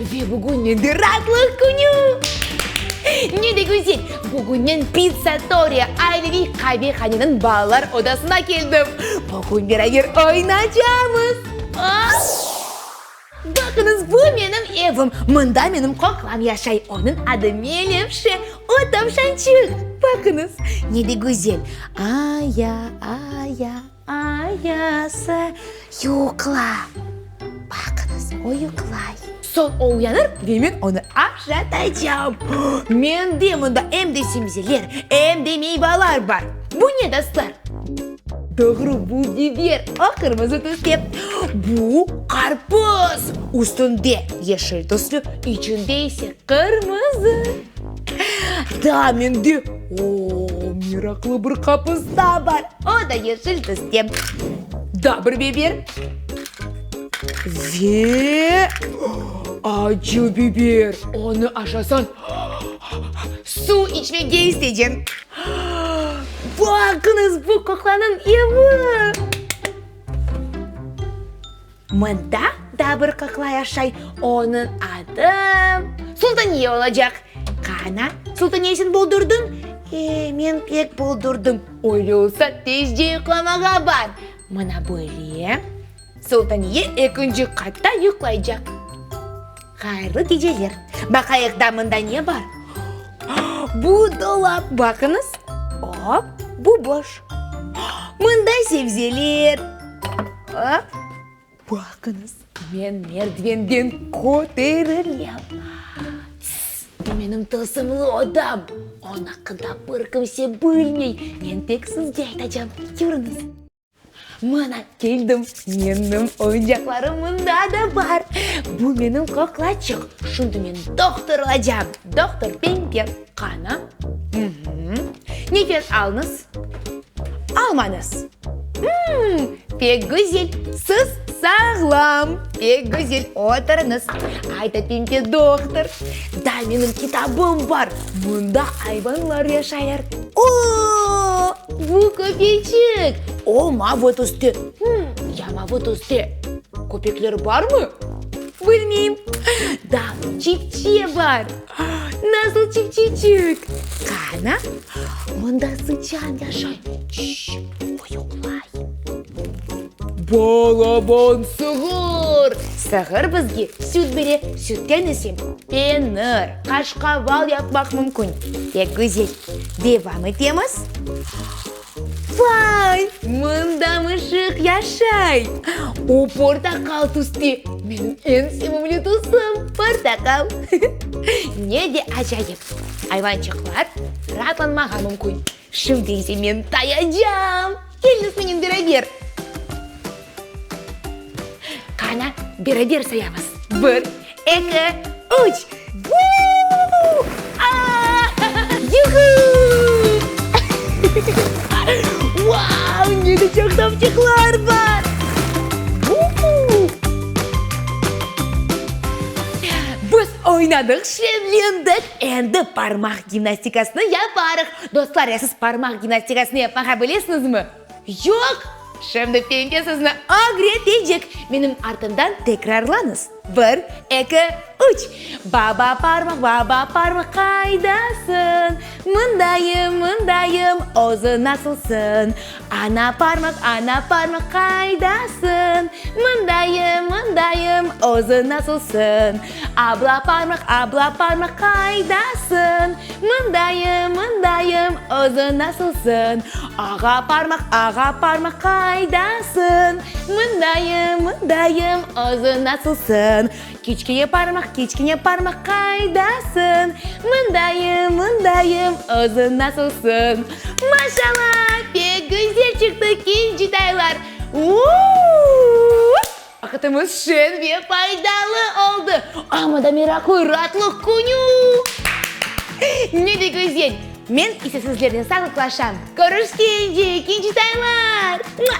Ve bugün mende raatlıq künü! Ne de güzel! Bugün men Pizzatoriya aileviy qavehaneniñ balalar odasına keldim. Bugün beraber oynacamız! Baqıñız, bu menim evim. Mında menim qoqlam yaşay. Onıñ adı Melevşe. O tavşançıq. Baqıñız, ne de güzel! Aya, aya, ayası, yuqla. Baqıñız, o yuqlay. Soñ o uyanır ve men onı aşatacağım. Mende mında em de sebzeler, em de meyvalar bar. Bu ne, dostlar? Doğru, bu biber, o qırmızı tüste. Bu qarpız, üstünde yeşil tüslü, içinde ise qırmızı. Daa mende, o, meraqlı bir qapısta bar, o da yeşil tüste. Daa bir biber ve acı biber, onı aşasañ, suv içmege isteyceñ. Baqıñız, bu qoqlanıñ evi! Mında daa bir qoqla yaşay, onıñ adı Sultaniye olacaq. Qana, Sultaniye, sen boldurdıñ? E, men pek boldurdım. Öyle olsa, tezce yuqlamağa bar. Mına böyle. Sultaniye ekinci qatta yuqlaycaq. Hayırlı geceler! Baqayıq da mında ne bar? Bu dolap, baqıñız. Op, bu boş. Mında sebzeler. Op, baqıñız, men merdivenden köterilem. Tss, bu menim tılsımlı odam. Onıñ aqqında bir kimse bilmey. Men tek sizge aytacam. Yürüñiz. Mına, keldim. Menim oyuncaqlarım mında da bar. Bu menim qoqlaçıq. Şimdi men dohtor olacam. Dohtor Pempe. Qana? Nefes alıñız. Almañız. Pek güzel. Siz sağlam. Pek güzel. Oturıñız. Ayta Pempe dohtor. Daa menim kitabım bar. Mında ayvanlar yaşaylar. O, bu köpeçik! O mavı tüste. Hım, ya mavı tüste köpekler barmı? Bilmeyim. Daa çipçe bar. Nasıl çipçeçik? Qana, mında sıçan yaşay. Çşş, o yuqlay. Balaban sığır! Sığır bizge süt bere, sütten ise penir, qaşqaval yapmaq mümkün. Pek güzel. Devam etemiz. Vay, mında mışıq yaşay! O portaqal tüste. Menim eñ sevimli tüsüm, portaqal. Ne de acayip! Ayvançıqlar raatlanmağa mümkün. Şimdi ise men tayacam! Keliñiz menen beraber! Qana, beraber sayamız! Bir, eki, üç! Vuu! Aa! Yuhu! Vau, ne de çoq topçıqlar bar! Vuu! Biz oynadıq, şeñlendik, endi parmaq gimnastikasını yaparıq. Dostlar, ya siz parmaq gimnastikasını yapmağa bilesiñizmi? Yoq? Şimdi Pempe sizni ögretecek. Menim artımdan tekrarlañız. Bir, eki, üç! Baba parmaq, baba parmaq, qaydasıñ? Mındayım, mındayım, özüñ nasılsıñ? Ana parmaq, ana parmaq, qaydasıñ? Mındayım, mındayım, özüñ nasılsıñ? Abla parmaq, abla parmaq, qaydasıñ? Mındayım, mındayım, özüñ nasılsıñ? Ağa parmaq, ağa parmaq, qaydasıñ? Mındayım, mındayım, özüñ nasılsıñ? Kiçkene parmaq, kiçkene parmaq, qaydasıñ? Mındayım, mındayım, özüñ nasılsıñ? Maşallah, pek güzel çıqtı, kincitaylar! Uuu! Vaqıtımız şeñ ve faydalı oldı, amma da meraqlı raatlıq künü! Ne de güzel! Men ise sizlernen sağlıqlaşam. Körüşkence, kincitaylar! Mua!